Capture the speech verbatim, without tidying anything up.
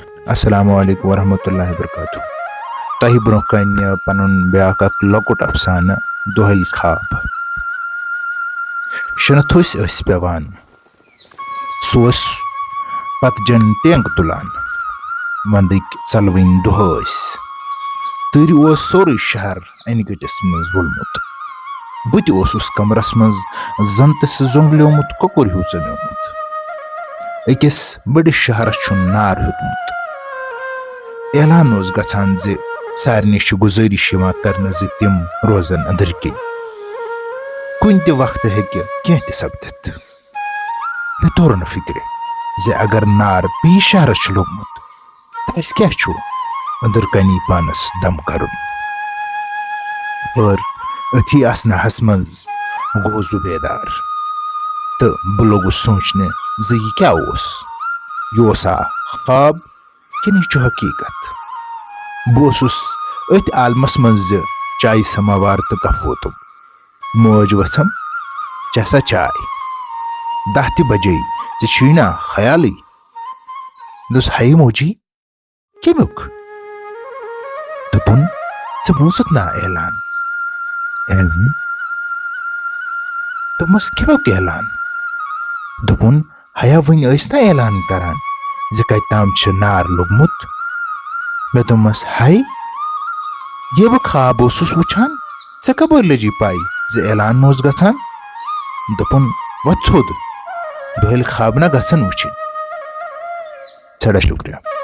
السلام علیکم ورحمۃ اللہ وبرکاتہ۔ تۄہہِ برونٛہہ کنہِ پنُن بیاکھ اکھ لۄکُٹ افسانہٕ، دۄہلۍ خواب۔ شنتھ ٲسۍ أسۍ پٮ۪وان۔ سُہ اوس پتجن ٹینٛگ تُلان۔ ونٛدٕکۍ ژلوٕنۍ دۄہ ٲسۍ۔ تۭرِ اوس سورُے شہر انہِ گٔٹِس منٛز وولمُت۔ بہٕ تہِ اوسُس کمرس منٛز زن تہِ سُہ زۄنٛگلیومُت کۄکُر ہیوٗ ژمیومُت۔ أکِس بٔڑِس شہرس چھُن نار ہیوٚتمُت۔ اعلان اوس گژھان زِ سارنٕے چھِ گُزٲرِش یِوان کرنہٕ زِ تِم روزن أنٛدٕرۍ کِنۍ۔ کُنہِ تہِ وقتہٕ ہیٚکہِ کینٛہہ تہِ سپدِتھ۔ مےٚ توٚر نہٕ فِکرِ زِ اگر نار بیٚیِس شہرس چھُ لوٚگمُت، تہٕ اَسہِ کیٛاہ چھُ أنٛدٕر کنی پانس دم کرُن؟ اور أتھی اثناہس منٛز گوس بہٕ بیدار، تہٕ بہٕ لوٚگُس سونٛچنہِ زِ یہِ کیٛاہ اوس؟ یہِ اوسا خواب کِنہٕ یہِ چھُ حقیٖقت؟ بہٕ اوسُس أتھۍ عالمس منٛز زِ چایہِ سماوار تہٕ کف ووتُم۔ موج وژھم، "چےٚ سا چاے؟ دَہ تہِ بجے، ژےٚ چھُے نا خیالٕے؟" دوٚپُس، "ہَے موجی، کَمیُک؟" دوٚپُن، "ژٕ بوٗزُتھ نا اعلان؟" "اعلان؟" دوٚپمَس، "کَمیُک اعلان؟" دوٚپُن، "ہیا وۄنۍ ٲسۍ نا اعلان کران زِ کَتہِ تام چھِ نار لوٚگمُت؟" مےٚ دوٚپمَس، "ہَے، یہِ بہٕ خواب اوسُس وٕچھان، ژےٚ کَپٲرۍ لٔجی پَے زِ اعلان اوس گژھان؟" دوٚپُن، "وۄتھ تھوٚد، دۄہلہِ خواب نہ گژھن وٕچھِنۍ۔" سٮ۪ٹھاہ شُکریہ۔